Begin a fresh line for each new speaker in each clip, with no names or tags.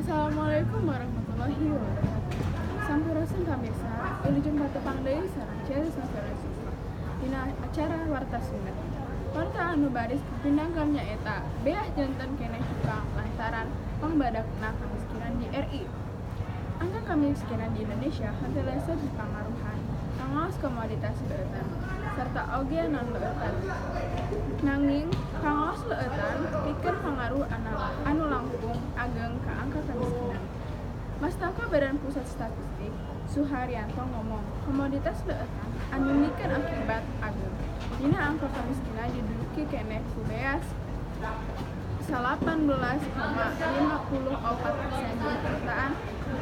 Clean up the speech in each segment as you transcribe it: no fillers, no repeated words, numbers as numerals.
Assalamualaikum warahmatullahi wabarakatuh. Sampurasun pamirsa, wilujeng patepang deui sareng Ceris Novera Siswa dina acara Warta Sunda. Warta anu baris kapindangkeun nyaeta beah janten keneh cukang lantaran pangbadakna kamiskinan di RI. Angka kamiskinan di Indonesia henteu lesot dipangaruhan pangaos komoditas leueutan sarta oge non leueutan. Nanging pangaos leueutan pikeun pangaruh anu langkung ageng ka angka kamiskinan. Mastaka Badan Pusat Statistik Suharyanto ngomong komoditas leueutan anu mikeun akibat ageng dina angka kamiskinan diduduki keneh ku beas 18,54% di perkotaan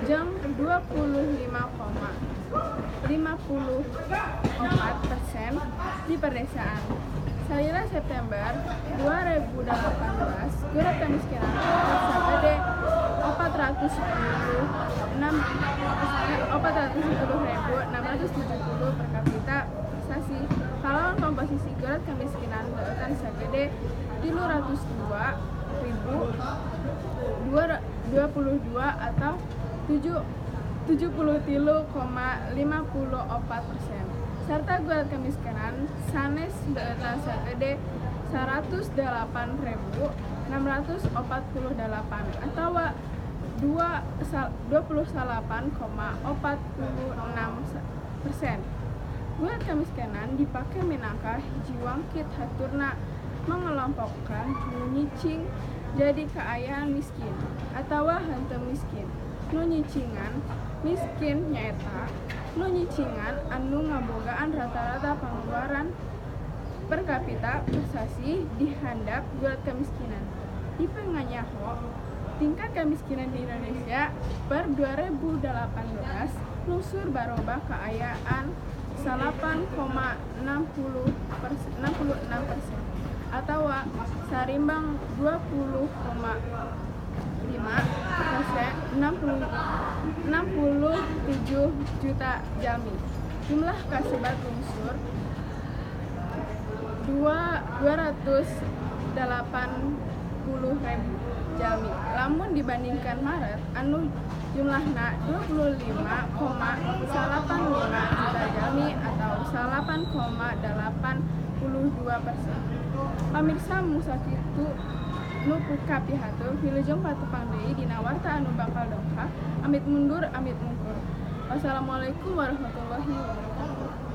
jeung 25,54% di perdesaan. Salila September 2018 gurat kamiskinan tetep sagede 410.670 per kapita per sasih kalawan komposisi gurat kamiskinan leueutan sagede 302.022 atau 73,54% sarta gurat kamiskinan sanes leueutan sagede 108.648 atawa 29,46%. Gurat kamiskinan dipake minangka hiji wangkit haturna mengelompokkan nu nyicing jadi kaayaan miskin atawa henteu miskin. Nu nyicingan miskin nyaeta nu nyicingan anu ngabogaan rata-rata pangeluaran per kapita per sasih di handap gurat kamiskinan. Dipenganyaho, tingkat kamiskinan di Indonesia per 2018 lungsur barobah kaayaan 9,66% atawa sarimbang 20,5% 67 juta jalmi. Jumlah kasebat lungsur 280.000 jalmi lamun dibandingkan Maret anu jumlahna 25,85 juta jalmi atau 9,82%. Pamirsa, mung sakitu nu kapihatur, wilujeng patepang deui dina warta anu bakal dongkap. Amit mundur, amit mungkur. Wassalamualaikum warahmatullahi wabarakatuh.